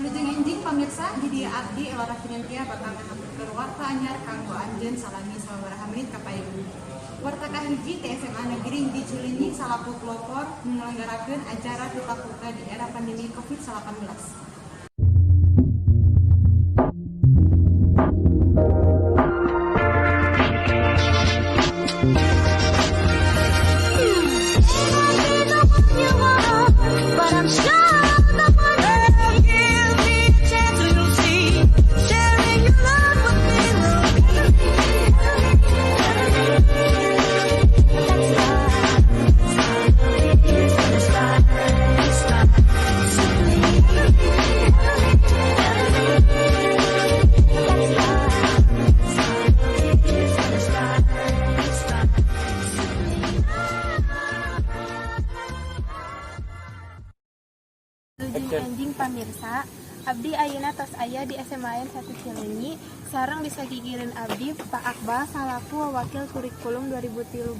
Wilujeng enjing, pamirsa. Di dieu abdi Elora Kinantia bakal ngahaturkeun warta anyar kanggo anjeun salami sababaraha menit kapayun. Warta kahiji ti SMA Negeri 1 Cileunyi salaku pelopor menyelenggarakeun acara tatap muka di era pandemi COVID-19. But I'm sure the one give me a chance and you'll see. Sharing your love with me will be That's life. It's life. It's life. Simply. That's life. It's life. It's life. Simply. Wilujeng enjing, pamirsa, abdi ayeuna tos aya di SMAN 1 Cileunyi sareng disagigireun abdi Pak Akbal salaku Wakil Kurikulum 2013.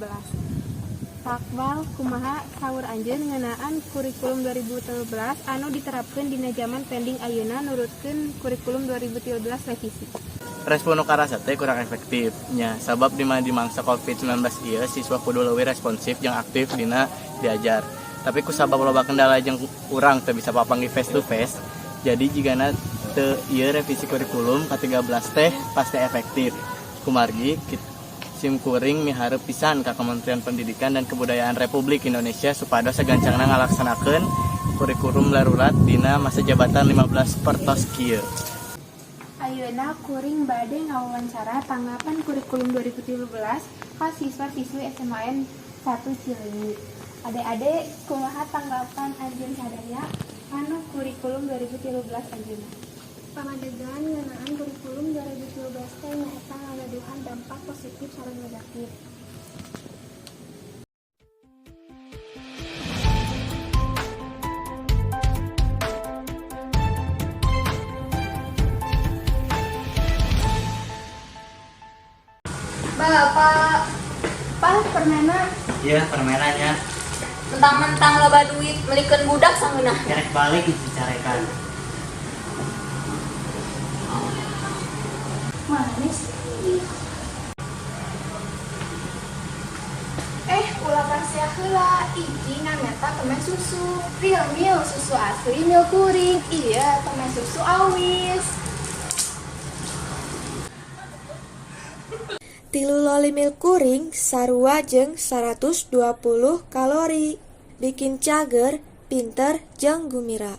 Pak Akbal, kumaha saur anjeun ngeunaan kurikulum 2013 anu diterapkeun dina zaman pending ayeuna nurutkeun kurikulum 2013 revisi? Respon nu karasa teh kurang efektif nya, sabab di mangsa COVID-19 ieu siswa kudu leuwih responsif jeung aktif dina diajar, tapi ku sabab loba kendala jeung urang teu bisa papanggih face to face, jadi jigana teu ieu revisi kurikulum ke-13 teh pasti efektif. Kumargi sim kuring miharep pisan ka Kementerian Pendidikan dan Kebudayaan Republik Indonesia supados sagancangna ngalaksanakeun kurikulum darurat dina masa jabatan 15 pertos kieu. Ayeuna kuring bade ngawawancara tanggapan kurikulum 2013 ka siswa-siswi SMAN 1 Cileunyi. Ade-ade, kumaha tanggapan anjeun sadaya anu kurikulum 2013 anjeunna? Pamadegan ngeunaan kurikulum 2013 teh nyaeta ngagaduhan dampak positif sareng negatif. Bapak, Pak, permena. Iya, permenannya. Mentang-mentang loba duit melikeun budak sangeunah. Kerek balik dicarekan. Manis. Eh, ulah pasea heula, iki ngameta permen susu. Real Milk, susu asli Milk kuring. Iya, permen susu awis. 3 loli Milk kuring sarua jeung 120 kalori. Bikin cager, pinter, jeung gumira.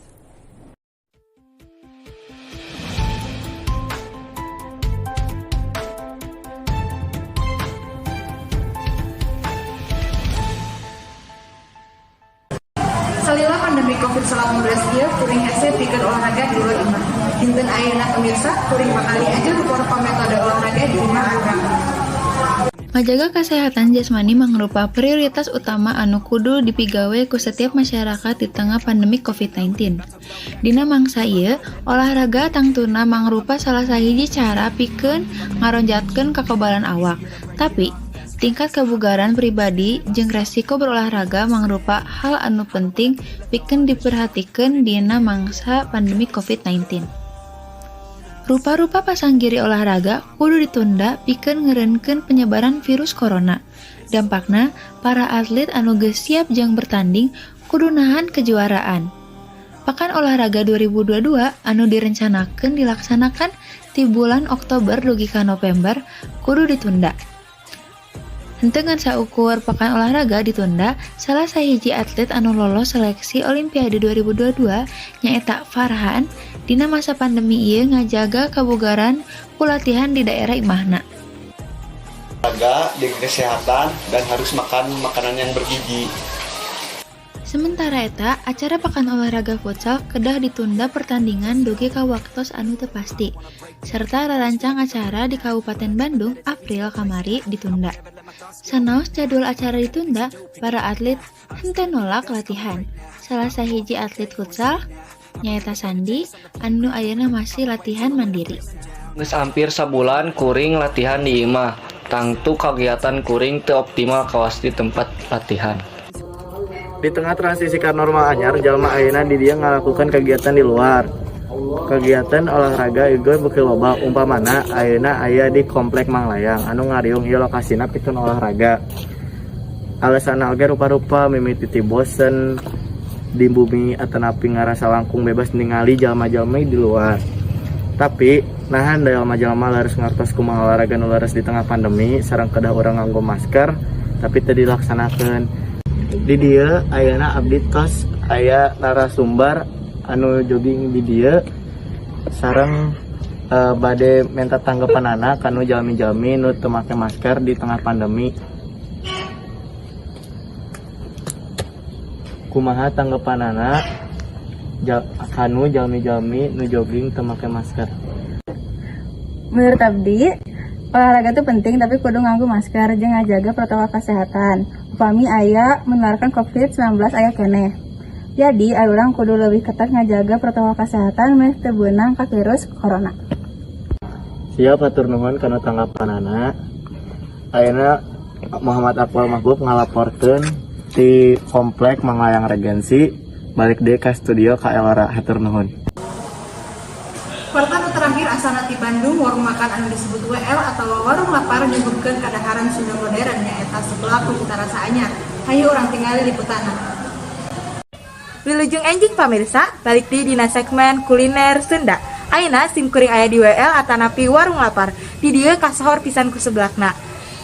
Salila pandemi COVID-19 ieu, kuring hese pikeun olahraga di luar imah. Dinten ayeuna, pemirsa, kuring bakal diajar beberapa metode olahraga di imah urang. Ngajaga kesehatan jasmani mangrupa prioritas utama anu kudu dipigawe ku setiap masyarakat di tengah pandemi COVID-19. Dina mangsa ieu, olahraga tangtuna mangrupa salah sahiji cara pikeun ngaronjatkeun kakebalan awak. Tapi, tingkat kebugaran pribadi jeung resiko berolahraga mangrupa hal anu penting pikeun diperhatikeun dina mangsa pandemi COVID-19. Rupa-rupa pasanggiri olahraga kudu ditunda pikeun ngeureunkeun penyebaran virus corona. Dampakna, para atlet anu geus siap jang bertanding kudu nahan kejuaraan. Pekan Olahraga 2022 anu direncanakeun dilaksanakan ti bulan Oktober dugi ka November kudu ditunda. Henteu ngan saukur pekan olahraga ditunda, salah sahiji atlet anu lolos seleksi Olimpiade 2022 nyaeta Farhan, dina masa pandemi ieu ngajaga kabugaran ku latihan di daerah imahna. Olahraga, jaga kesehatan, dan harus makan makanan yang bergizi. Sementara eta, acara Pekan Olahraga Futsal kedah ditunda pertandingan dugi ka waktos anu teu pasti, serta rarancang acara di Kabupaten Bandung April kamari ditunda. Sanaos jadwal acara ditunda, para atlet henteu nolak latihan. Salah sahiji atlet futsal nyaeta Sandi anu ayeuna masih latihan mandiri. Geus hampir sabulan kuring latihan di imah. Tangtu kagiatan kuring teu optimal kawas di tempat latihan. Di tengah transisi ka normal anyar, jalma ayeuna di dieu ngalakukan kegiatan di luar. Kegiatan olahraga ieu beuki loba, umpamana ayeuna aya di Komplek Manglayang anu ngariung ieu lokasina pikeun olahraga. Alasanna oge rupa-rupa, mimiti ti bosen di bumi atanapi ngarasa langkung bebas ningali jalma-jalmi di luar. Tapi naha jalma-jalma harus ngartos kumaha olahraga nu leres di tengah pandemi sareng kedah urang nganggo masker tapi teu dilaksanakeun. Di dieu ayeuna abdi tos aya narasumber anu jogging di dieu sareng bade minta tanggapanana kanu jalmi-jalmi nu teu make masker di tengah pandemi. Kumaha tanggapanana kanu jalmi-jalmi nu jogging teu make masker? Menurut abdi, olahraga itu penting tapi kudu nganggo masker jeung ngajaga protokol kesehatan. Upami aya menularkan COVID-19 aya keneh. Jadi, urang kudu lebih ketat ngajaga protokol kesehatan meh teu beunang ka virus corona. Siap, hatur nuhun kana tanggapanana. Ayeuna Muhammad Akmal Mahbub ngalaporkeun di Komplek Manglayang Regensi, balik deui ka studio ka Elora, hatur nuhun. Warta nu terakhir asalna ti Bandung, warung makan anu disebut WL atau warung lapar nyuguhkeun kadaharan Sunda modern, nyaeta seblak ku cita rasa anyar. Hayu urang tingali liputanna. Wilujeng enjing pamirsa, balik deui dina segmen kuliner Sunda. Ayeuna sim kuring aya di WL atanapi warung lapar. Di dieu kasohor pisan ku seblakna.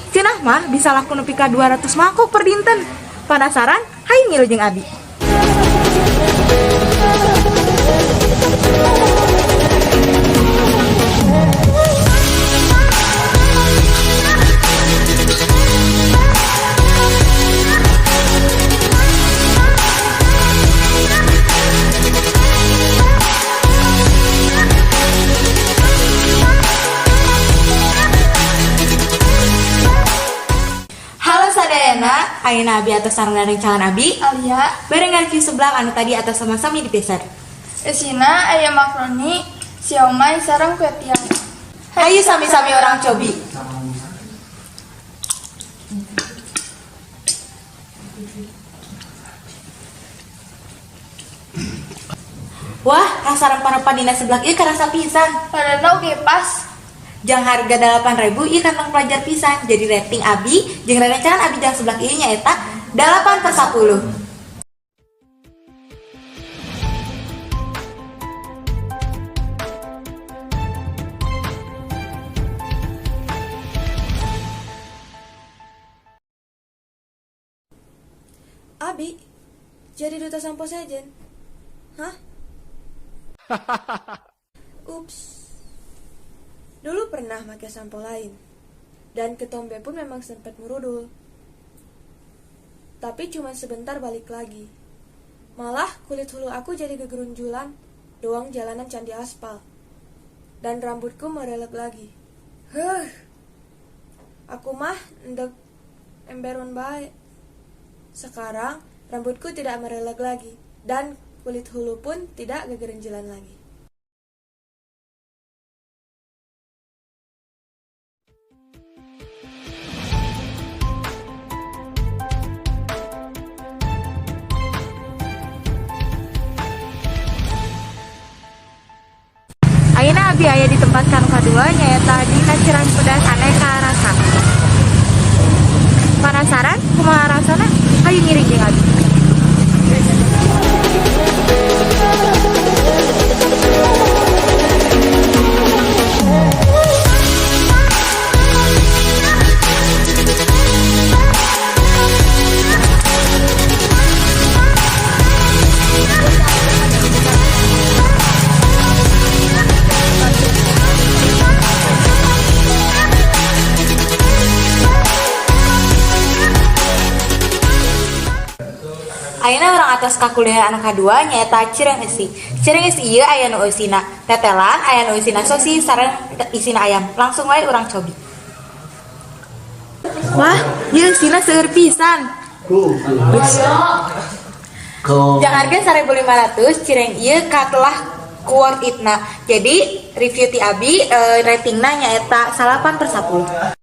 Cenah mah bisa laku nepi ka 200 mangkok per dinten. Penasaran? Hayu ngilu jeung abi. Halo sadayana, ayeuna abi atos sareng rencangan abi Alia. Bareng ngareview seblak anu tadi atos sama-sami dipeser. Isina aya makaroni, siomay sareng kue tiaw. Hayu sami-sami urang cobi. Wah, rasa rempah-rempah dina seblak ieu karasa pisan. Padahal oge pas. Jang harga 8.000 ieu kantong pelajar pisan. Jadi rating abi jeung rerencangan abi jang seblak ieu nyaeta 8/10. Abi, jadi duta sampo sejen. Hah? Ups. Dulu pernah pakai sampo lain. Dan ketombe pun memang sempat merudul. Tapi cuma sebentar balik lagi. Malah kulit hulu aku jadi kegerunjulan doang jalanan candi aspal. Dan rambutku mereleg lagi. Huh. Aku mah endek emberon bae. Sekarang rambutku tidak mereleg lagi dan kulit hulu pun tidak kegerunjulan lagi. Ayeuna abi aya di tempat kanu kadua, nyaeta dina Cireng Pedas Aneka Rasa. Penasaran kumaha rasana? Hayu ngiring jeung abi. Ayeuna urang atos ka kuliner anu kadua, nyaeta cireng eusi. Cireng eusi ieu aya nu eusina tetelan, aya nu eusina sosis sareng isina ayam. Langsung wae urang cobi. Wah, ieu eusina seueur pisan. Jang harga 1500, cireng ieu katelah ku worth it na. Jadi review ti abi ratingna nyaeta 8/10.